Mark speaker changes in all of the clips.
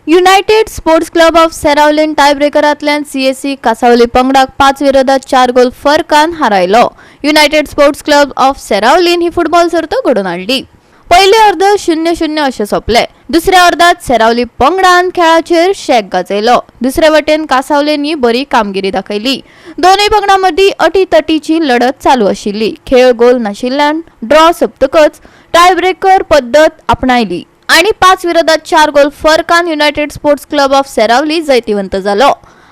Speaker 1: United sports club of सेरावलीन टायब्रेकरांतल्यान CAC Cansaulim पंगडाक 5-4 गोल फरकान हारायलो. युनायटेड स्पोर्ट्स क्लब ऑफ सेरावलीन ही फुटबॉल सर्त घडोवन हाडली. पयले अर्द 0-0 अशें सोंपले. दुसऱ्या अर्दात सेरावली पंगडान खेळाचेर शेक गाजयलो. दुसरे वटेन कासावलेंनी बरी कामगिरी दाखयली. दोनूय पंगडां मदीं अटीतटीची लढत चालू आशिल्ली. खेळ गोल नाशिल्ल्यान ड्रॉ सोंपतकच टायब्रेकर पद्दत आपणायली आणि 5-4 गोल फरकान United sports club of Seraulim जैतिवंत जालो.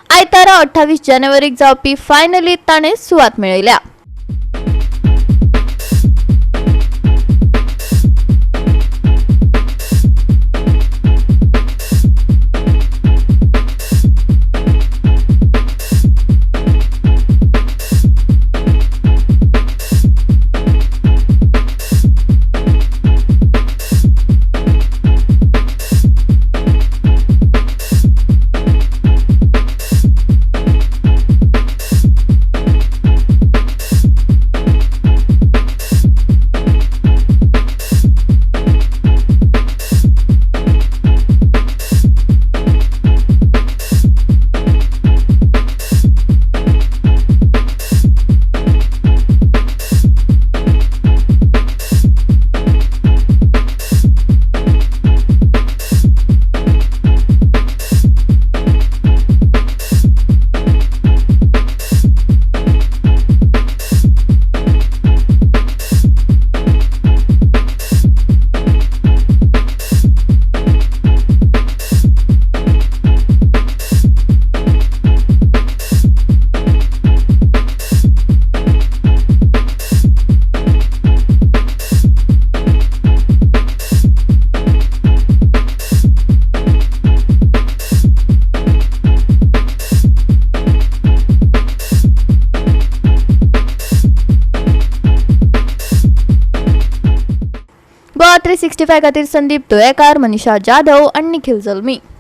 Speaker 1: आयतारा 28 जानेवारीक जावपी फायनलीत ताणें सुवात मेळयल्या. गोवा 365 खातीर संदीप तुयेकार, मनीषा जाधव आनी निखिल जल्मी.